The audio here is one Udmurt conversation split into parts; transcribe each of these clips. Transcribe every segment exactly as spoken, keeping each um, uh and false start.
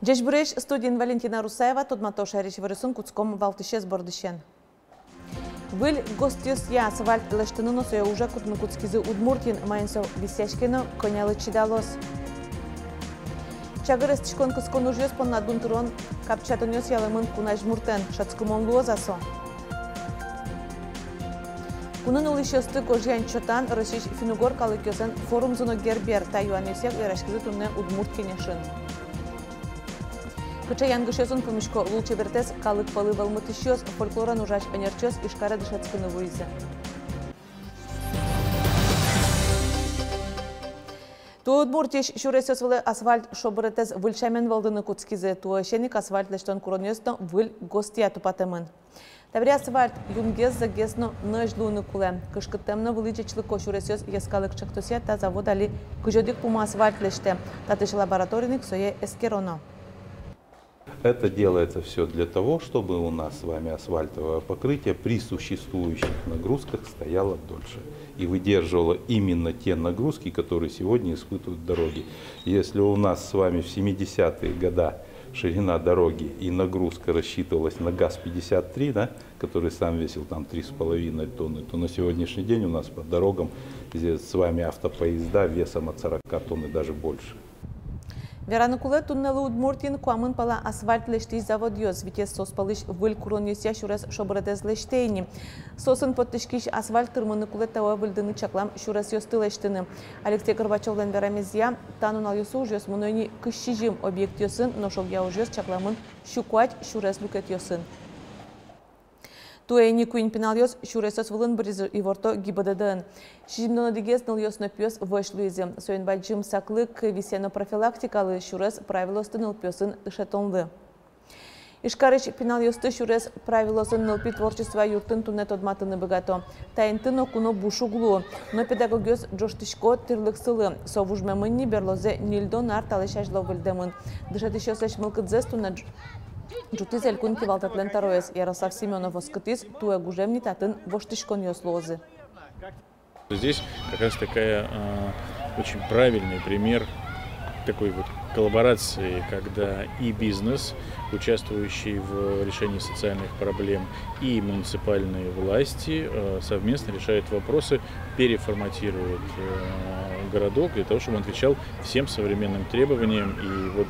Ӟечбуресь! Студиын Валентина Русаева. Тодмато шаерысь иворъёсын. Кутском валтӥсез бордысен. Выль ГОСТъёсъя асфальт лэсьтыны но сое уже кутыны кутскизы Удмуртиын. Маин со висъяське но кӧнялы чидалоз? Чагыр эстӥськон кыскон ужъёс понна дун тырон капчатонъёс ялэмын кун азьмуртэн. Шӧдскымон луоз-а со? Кунын улӥсьёсты гожъян чотан Россиысь финн-угор калыкъёслэн форумзы но Гербер. Та юанъёсъя вераськизы туннэ Удмурт Кенешын. Кыӵе янгышъёсын пумисько лулчеберетэз калык пӧлы вӧлмытӥсьёс? Фольклорен ужась ӧнерчиос Ижкаре дышетскыны вуизы. Туэ Удмуртиысь сюресъёс вылэ асфальт шобыретэз выль сямен вӧлдыны кутскизы. Туэсен ик асфальт лэсьтон куронъёс но выль ГОСТъя тупатэмын. Табере асфальт юнгес, зӧгес но нӧзь луыны кулэ. «Кышкыттэм но вылӥ ӟечлыко сюресъёс» йӧскалык ӵектосъя та завод али кызь одӥг пумо асфальт лэсьтэ. Татысь лабораториын ик сое эскероно. Это делается всё для того, чтобы у нас с вами асфальтовое покрытие при существующих нагрузках стояло дольше и выдерживало именно те нагрузки, которые сегодня испытывают дороги. Если у нас с вами в семидесятые года ширина дороги и нагрузка рассчитывалась на ГАЗ пятьдесят три, да, который сам весил там три с половиной тонны, то на сегодняшний день у нас по дорогам здесь с вами автопоезда весом от сорока тонн и даже больше. Вераны кулэ, туннэлы Удмуртиын куамын пала асфальт лэсьтӥсь заводъёс. Витез соос пӧлысь выль куронъёсъя сюрес шобыретэз лэсьтэ ини. Соосын поттӥськись асфальт тырмыны кулэ туэ выльдыны чаклам сюресъёсты лэсьтыны. Алексей Горбачёвлэн верамезъя, та нуналъёсы ужъёс мыно ини кызь сизьым объектъёсын, нош огъя ужъёс чакламын сю куать сюрес люкетъёсын. Туэ ини куинь пиналъёс сюресъёс вылын быризы, иворто ГИБДД-ын. Сизьымдон одӥгез нылъёс но пиос вӧсь луизы. Соин бадӟым саклык висъяно профилактикалы, сюрес правилоосты нылпиосын дышетонлы. Ижкарысь пиналъёсты сюрес правилосын нылпи творчество юртын туннэ тодматыны быгато. Та инты ноку но буш уг луы. Но педагогъёс ӝожтӥсько тӥрлыксылы. Со вужмемын ни, берлозэ ньыльдон ар талэсь азьло выльдэмын. Дышетӥсьёслэсь мылкыдзэс туннэ ӝутӥз элькун кивалтэтлэн тӧроез Ярослав Семёнов. Оскытӥз, туэ гужем ни татын воштӥськонъёс луозы. Здесь как раз такая, а, очень правильный пример такой вот коллаборации, когда и бизнес, участвующий в решении социальных проблем, и муниципальные власти, э, совместно решают вопросы, переформатируют, э, городок для того, чтобы он отвечал всем современным требованиям. И вот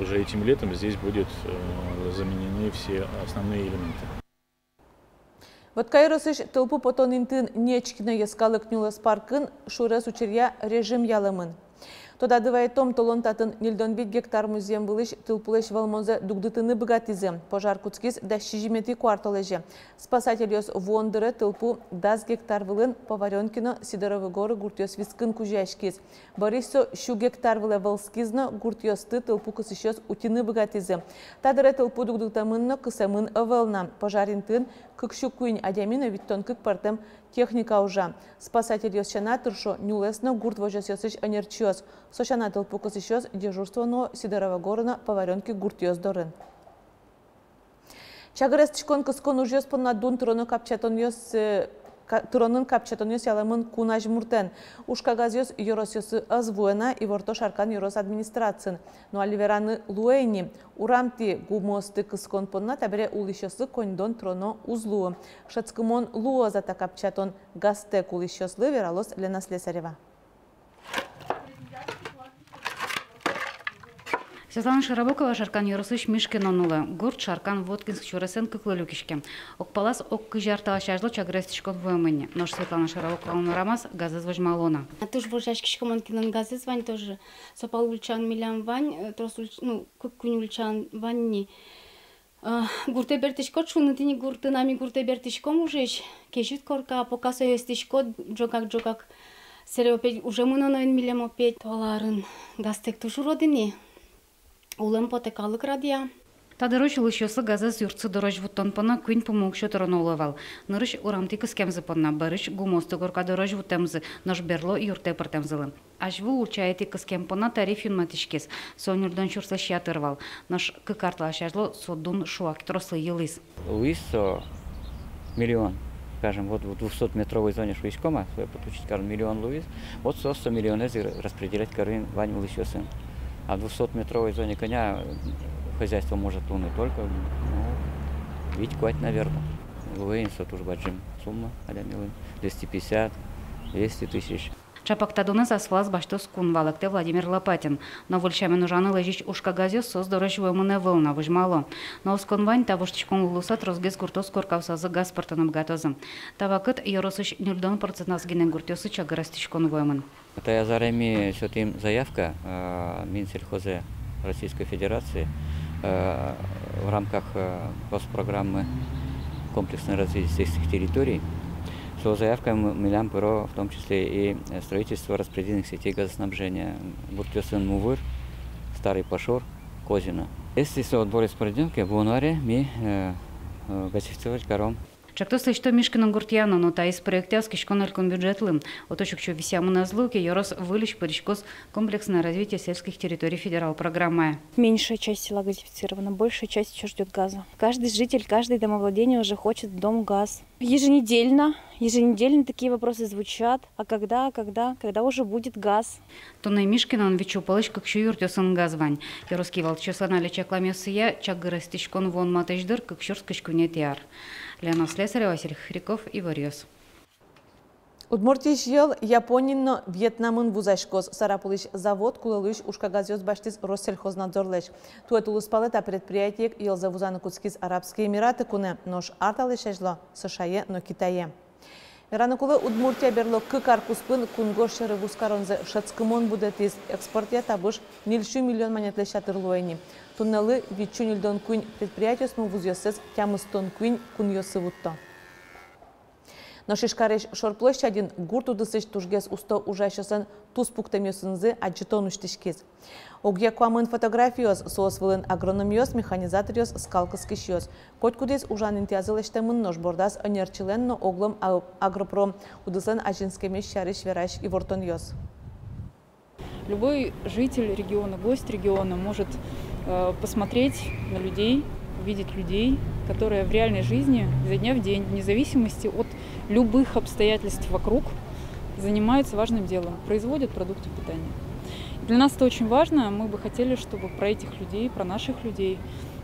уже этим летом здесь будет, э, заменены все основные элементы. Вотка ёросысь тылпу потон интыын Нечкино йӧскалык нюлэс паркын сюрес учыръя режим ялэмын. Тодады вайытом, толон татын ньыльдон вить гектар музъем вылысь тылпулэсь вӧлмонзэ дугдытыны быгатӥзы. Пожар кутскиз дас сизьыметӥ куартолэзе. Спасательёс вуон дыре тылпу дас гектар вылын Поварёнкино, Сидоровы Горы гуртъёс вискын кузёяськиз. Бӧрысь со сю гектар вылэ вӧлскиз но, гуртъёсты тылпу кысӥсьёс утьыны быгатӥзы. Та дыре тылпу дугдытэмын но кысэмын ӧвӧл на. Пожар интыын кык сю куинь адями но витьтон кык пӧртэм техника ужа. Спасательёс сяна тыршо нюлэс но гурт возёсъёсысь ӧнерчиос. Со сяна тылпу кысӥсьёс дежурство нуо Сидоровы Горы но Поварёнки гуртъёс дорын. Чагыр эстӥськон кыскон ужъёс понна дун тыроно капчатонъёс, э, ка-, тыронын капчатонъёс ялэмын кун азьмуртэн. Ужкагазъёс ёросъёсы ӧз вуэ на, иворто Шаркан ёрос администрациын. Но али вераны луэ ини, урамтӥ гумыосты кыскон понна табере улӥсьёслы коньдон тыроно уз луы. Шӧдскымон луоз-а та капчатон газтэк улӥсьёслы, вералоз Лена Слесарева. Светлана Широбокова Шаркан ёросысь Мишкино нылы. Гурт Шаркан-Воткинск сюресэн кыклы люкиське. Ог палаз ог кызь ар талэсь азьло чагыр эстӥськон вуэмын ни. Нош Светлана Широбокова верамаз, газэз возьмало на. Туж вожъяськиськом, мон кинлэн газэз вань тоже. Сопал ульчаын милям вань, э, трос ульч-, ну, кык-куинь ульчаын вань ни. А, гуртэ бертӥськод шуны, тӥни гуртын, а ми гуртэ бертӥськом ужысь, кезьыт корка, пока сое эстӥськод, ӝогак, ӝогак, сэре опеть уже мыноно эн милем опеть. Туала арын газтэк туж урод ини, улэм потэ, калык радъя. Та дырозь улӥсьёслы газэз юртсы дорозь вуттон понна куинь пумо уксё тыроно луэ вал. Нырысь урамтӥ кыскемзы понна, бӧрысь гумыосты корка дорозь вуттэмзы, нош берло юртэ пыртэмзылы. Азьвыл ульчаетӥ кыскем понна тариф юнматӥськиз, со ньыльдон сюрслэсь ятыр вал. Нош кык ар талэсь азьло со дун шуак трослы йылӥз. Луиз со миллион. Скажем, вот в двухсотметровой зоне шуиськом-а, сое пуктӥськом, скажем, миллион луиз. Вот со, со миллионэз и распределять карыны вань улӥсьёсын. А в двухсотметровой зоне кӧня, э, Хозяйство может луыны только, ну, вить-куать, наверно. Луэ ини со туж бадӟым сумма адямилы, двести пятьдесят, двести тысяч. Чапак та дунэз ас вылаз басьтоз кун, валэктэ Владимир Лопатин. Но выль сямен ужаны лэзись ужкагазъёс соос дорозь вуэмын ӧвӧл на, возьмало. Но оскон вань, та воштӥськон луыса тросгес гуртъёс коркаосазы газ пыртыны быгатозы. Та вакыт ёросысь ньыльдон процентаз гинэ гуртъёсы чагыр эстӥськон вуэмын. Таяз аре ми сётӥм заявка, э, Минсельхозе Российской Федерации, э, в рамках, э, госпрограммы «Комплексное развитие сельских территорий». Со заявка м-, милям пыро в том числе и, э, строительство распределительных сетей газоснабжения. Гуртъёсын Мувыр, Старый Пашур, Козино. Если со отбор из порядка, вуоно аре ми, э, э, газифицировать каром. Чактос лэсьто Мишкино гуртъя но, но таиз проектэ оскиськон элькун бюджетлы. Отысь уксё висъямын ӧз луы ке, ёрос выльысь пыриськоз «Комплексное развитие сельских территорий» федерал программая. Меньшая часть села газифицирована, большая часть ещё ждёт газа. Каждый житель, каждое домовладение уже хочет в дом газ. Еженедельно, еженедельно такие вопросы звучат. А когда, а когда, когда уже будет газ? Туннэ Мишкиноын вить сю пӧлысь кык сю юртъёсын газ вань. Ёрос кивалтӥсьёслэн али чакламъёссыя, чагыр эстӥськон вуон матысь дыр кык сюрс кызь куинетӥ ар. Лена Слесарева, Василий Хряков, «Иворъёс». Удмуртиысь йӧл Япониын но Вьетнамын вузаськоз. Сарапулысь завод кулэ луись ужкагазъёс басьтӥз Россельхознадзорлэсь. Туэ тулыспалэ та предприятие ик йӧлзэ вузаны кутскиз Арабские Эмираты кунэ, нош ар талэсь азьло — США-е но Китае. Вераны кулэ, Удмуртия берло кык ар куспын кунгож сьӧры вузкаронзэ шӧдскымон будэтӥз. Экспортъя табыш ньыль сю миллион манетлэсь ятыр луэ ини. Туннэлы вить сю ньыльдон куинь предприятиос но вузъёссэс тямыстон куинь кунъёсы вутто. Нош Ижкарысь шор площадьын гурт удысысь тужгес усто ужасьёслэн туспуктэмъёсынызы адӟытон усьтӥськиз. Огъя куамын фотографиос, соос вылын агрономъёс, механизаторъёс, скал кыскисьёс. Котькудӥз ужан интыязы лэсьтэмын, нош бордаз ӧнерчилэн но оглом а-, агропром удыслэн азинскемез сярысь верась ивортонъёс. Любой житель региона, гость региона может, э, посмотреть на людей, увидеть людей, которые в реальной жизни изо дня в день, вне зависимости от любых обстоятельств вокруг, занимаются важным делом, производят продукты питания. Для нас это очень важно. Мы бы хотели, чтобы про этих людей, про наших людей,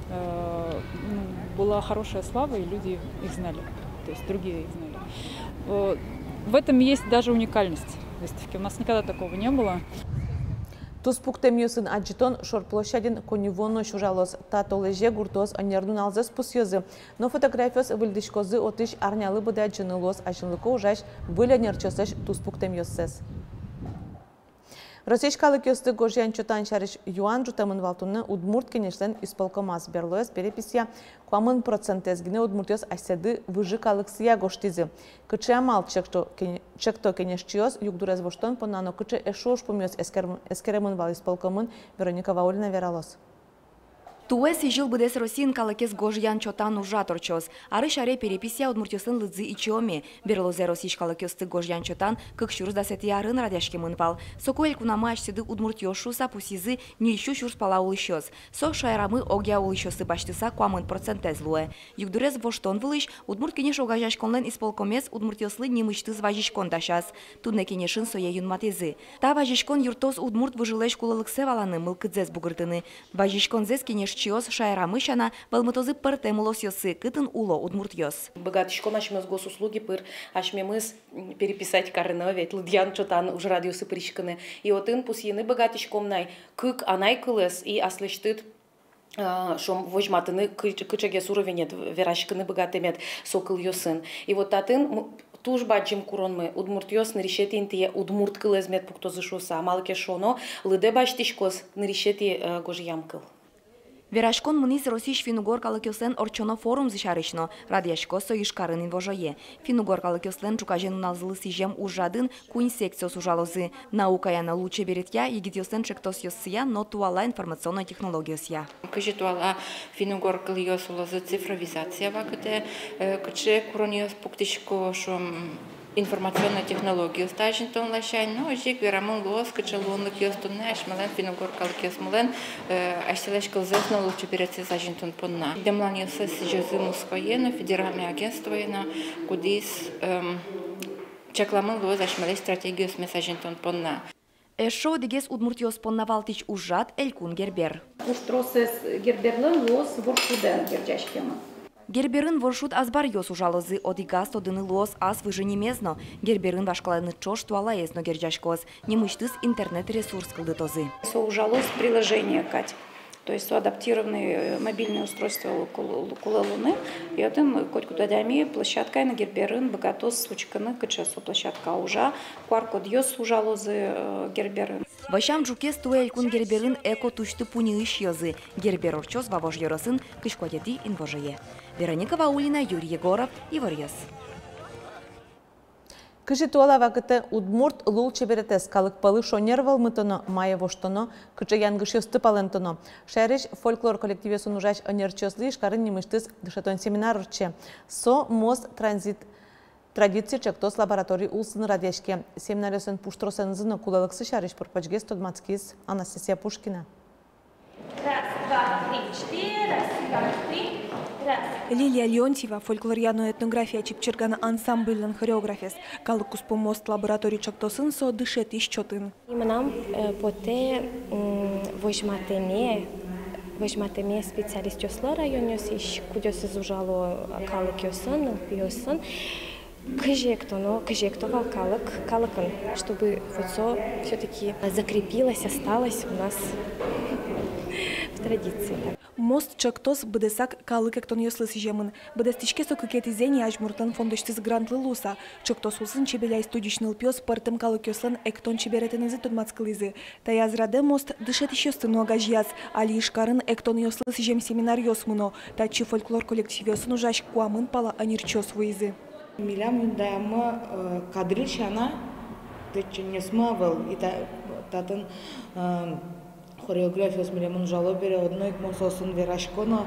э, ну, была хорошая слава, и люди их знали, то есть другие их знали. Э, в этом есть даже уникальность выставки. У нас никогда такого не было. Туспуктэмъёсын адӟытон шор площадьын коньывуонозь ужалоз. Та толэзе гуртоос ӧнер нуналзэс пусъёзы. Но фотографиос выльдӥськозы отысь арнялы быдэ. Адӟыны луоз азинлыко ужась выль ӧнерчиослэсь туспуктэмъёссэс. Россиысь калыкъёсты гожъян-чотан сярысь юан ӝутэмын вал туннэ Удмурт Кенешлэн исполкомаз. Берлоез переписья куамын процентэз гинэ удмуртъёс асьсэды выжы калыксыя гожтӥзы. Кыӵе амал чекто кен-, чекто кенешчиос югдурез воштон понна но кыӵе эшшо ужпумъёс эскерм-, эскеремын вал исполкомын, Вероника Ваулина вералоз. Туэ сӥзьыл быдэс Россиын калыкез гожъян-чотан ужрад ортчоз. Арысь аре переписья удмуртъёслэн лыдзы ичиоме. Берлозэ Россиысь калыкъёсты гожъян-чотан кык сюрс дасэтӥ арын радъяськемын вал. Соку элькунамы асьсэды удмуртъёс шуыса пусйизы ньыль сю сюрс пала улӥсьёс. Со шаерамы огъя улӥсьёсты басьтыса куамын процентэз луэ. Югдурез воштон вылысь Удмурт Кенеш огазеяськонлэн исполкомез удмуртъёслы нимысьтыз вазиськон дасяз. Туннэ кенешын сое юнматӥзы. Та вазиськон юрттоз удмурт выжылэсь кулэлыксэ валаны, мылкыдзэс бугыртыны. Вазиськонзэс кенешчиос шаерамы сяна вӧлмытозы пӧртэм улосъёсы, кытын уло удмуртъёс. Быгатӥськом асьмеос госуслуги пыр, асьмемыз, м, переписать карыны, ведь лыдъян-чотан ужрадъёсы пыриськыны. И отын пусйыны быгатӥськом на кык анай кылэз и аслэсьтыд, а, шуом, возьматыны кы-, кыӵегес уровенед, вераськыны быгатэмед со кылъёсын. И вот татын м-, туж бадӟым куронмы: удмуртъёс нырысетӥ интые удмурт кылэз мед пуктозы шуыса, малы ке шуоно лыдэ басьтӥськоз нырысетӥ, э, гожъям кыл. Вераськон мынӥз Россиысь финн-угор калыкъёслэн ортчоно форумзы сярысь но. Радъяськоз со Ижкарын инвожое. Финн-угор калыкъёслэн ӵуказе нуналзылы сӥзем ужрадын куинь секциос ужалозы: наукая но лулчеберетъя, егитъёслэн ӵектосъёссыя но туала информационной технологиосъя. Кызьы туала финн-угор кылъёс улозы цифровизация вакытэ, э, кыӵе куронъёс пуктӥсько, шуом, информационной технологиосты азинтон ласянь. Но озьы ик верамын луоз, кыӵе луонлыкъёс туннэ асьмелэн финн-угор калыкъёсмылэн, э, асьсэлэсь кылзэс но лулчеберетсэс азинтон понна. Дэмланъёссэс сӥзёзы Москвае но, федеральной агентствое но, кудӥз, эм, чакламын луоз асьмелэсь стратегиосмес азинтон понна. Эшшо одӥгез удмуртъёс понна валтӥсь ужрад — Элькун Гербер. Пуштросэз Герберлэн луоз воршудэн герӟаськемын. Герберын воршуд азбаръёс ужалозы, одӥгаз тодыны луоз ас выжы нимез но. Герберын вашкаланы ӵош туалаез но герӟаськоз, нимысьтыз интернет-ресурс кылдытозы. Со ужалоз приложение кадь. То есть со адаптированный, э, мобильное устройство лу-, кул-, кулэ луыны. И отын котькуд адями площадкаын Герберын быгатоз учкыны, кыӵе со площадка ужа, QR-кодъёс ужалозы, э, Герберын. Вӧсям ӝукез туэ Элькун Герберын эко-тусьты пуньыысь ёзы. Гербер ортчоз Вавож ёросын кызь куатетӥ инвожое. Вероника Ваулина, Юрий Егоров, «Иворъёс». Кызьы туала вакытэ удмурт лулчеберетэз калык пӧлы шонер вӧлмытоно, мае воштоно, кыӵе янгышъёсты палэнтоно? Шаерысь фольклор коллективъёсын ужась ӧнерчиослы Ижкарын нимысьтыз дышетон семинар ортче. Со «Мост транзит традиций» ӵектос лабораторий улсын радъяське. Семинаръёслэн пуштросэнызы но кулэлыксы сярысь пыр-почгес тодматскиз Анастасия Пушкина. Раз, два, три, четыре, раз, два, три, раз. Лилия Леонтьева, фольклоръя но этнография «Чипчирган» ансамбльлэн хореографез. Калык куспо «Мост» лабораторий ӵектосын со дышетӥсь чотын. И мынам, э, потэ, м, возьматэме, возьматэме специалистъёслы районъёсысь, кудъёсыз ужало калыкъёсын, нылпиосын. Кызьы эктоно, кызьы экто вал калык калыкын, чтобы вот со всё-таки закрепилось, осталось у нас в традиции, да. «Мост» ӵектос быдэсак калык эктонъёслы сӥземын. Быдэстӥське со кыкетӥзэ ни. Азьмуртлэн фондысьтыз грантлы луыса, ӵектос улсын «Чебеляй» студиысь нылпиос пӧртэм калыкъёслэн эктон чеберетэнызы тодматскылӥзы. Таяз радэ «Мост» дышетӥсьёсты но огазеяз. Али Ижкарын эктонъёслы сӥзем семинаръёс мыно. Татчы фольклор коллективъёсын ужась куамын пала ӧнерчиос вуизы. Милям юндаямы, э, кадръёс сяна тэтчанъёсмы ӧвӧл, и та-, татын, э, хореографъёс милемын ужало бере, одно ик мон соосын верасько но,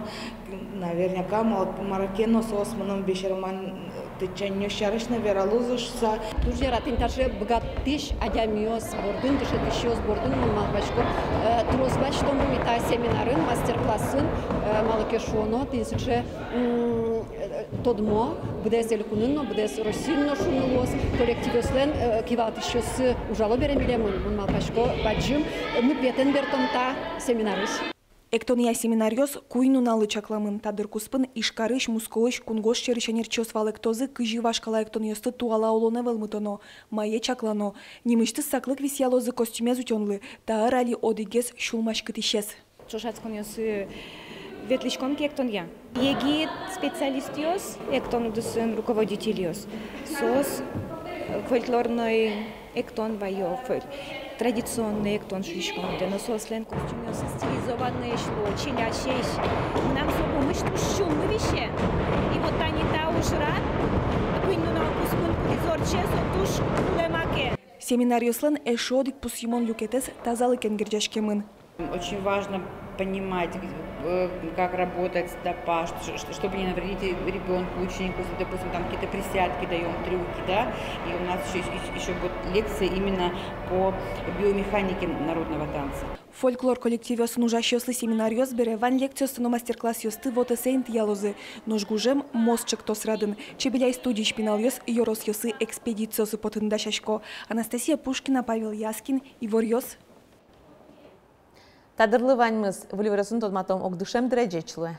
наверняка, мал-, мар ке но соос мыным бесерман, э, тэтчанъёс сярысь но вералозы шуыса. Туж яратӥм таӵе быгатӥсь адямиос бордын, дышетӥсьёс бордын, мон малпасько, э, трос басьтомы ми та семинарын, мастер-классын, э, малы ке шуоно, тӥни сыӵе, м, э, тодмо, быдэс Элькунын но, быдэс Россиын но шуыны луоз, коллективъёслэн, э, кивалтӥсьёссы ужало бере милемын, мон малпасько, бадӟым, э, нугветэн бертом та семинарысь. Эктонъя семинаръёс куинь нуналлы чакламын. Та дыр куспын Ижкарысь, Мускоысь, кунгож сьӧрысь ӧнерчиос валэктозы, кызьы вашкала эктонъёсты туала улонэ вӧлмытоно, мае чаклано. Нимысьтыз саклык висъялозы костюмез утёнлы. Та ӧр али одӥгез сюлмаськытӥсез. Ӵошатсконъёсы ветлӥськом ке эктонъя, егит специалистъёс, эктон удысын руководительёс, соос, э, фольклорной эктон ваё, фоль-, традиционной эктон шуиськом ке но, соослэн костюмъёссы стилизованноесь луо, чинясесь. Мынам со пумысь туж сюлмы висе. И вот тани та ужрад куинь нунал куспын кудӥз ортче, со туж кулэ маке. Семинаръёслэн эшшо одӥг пусйымон люкетэз тазалыкен герӟаськемын. Очень важно понимать, э, как работать стопа, ш-, ш-, чтобы не навредить ребёнку, ученику, если, допустим, там какие-то присядки даём, трюки, да, и у нас ещё, ещё, ещё будет лекция именно по биомеханике народного танца. Фольклор коллективъёсын ужасьёслы семинаръёс бере вань лекциосты но мастер-классъёсты вотэсэ интыялозы. Нош гужем «Мост» ӵектос радын «Чебеляй» студиысь пиналъёс ёросъёсы экспедициосы потыны дасясько. Анастасия Пушкина, Павел Яскин, «Иворъёс». Та дырлы ваньмыз. Выль иворъёсын тодматом огдышем дыре. Ӟеч луэ.